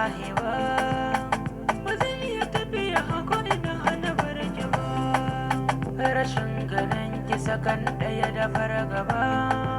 Sahiba. Ba zan iya tafiya hako ina hana barki ba. Rashin ganin ki sakan ɗaya da fargaba.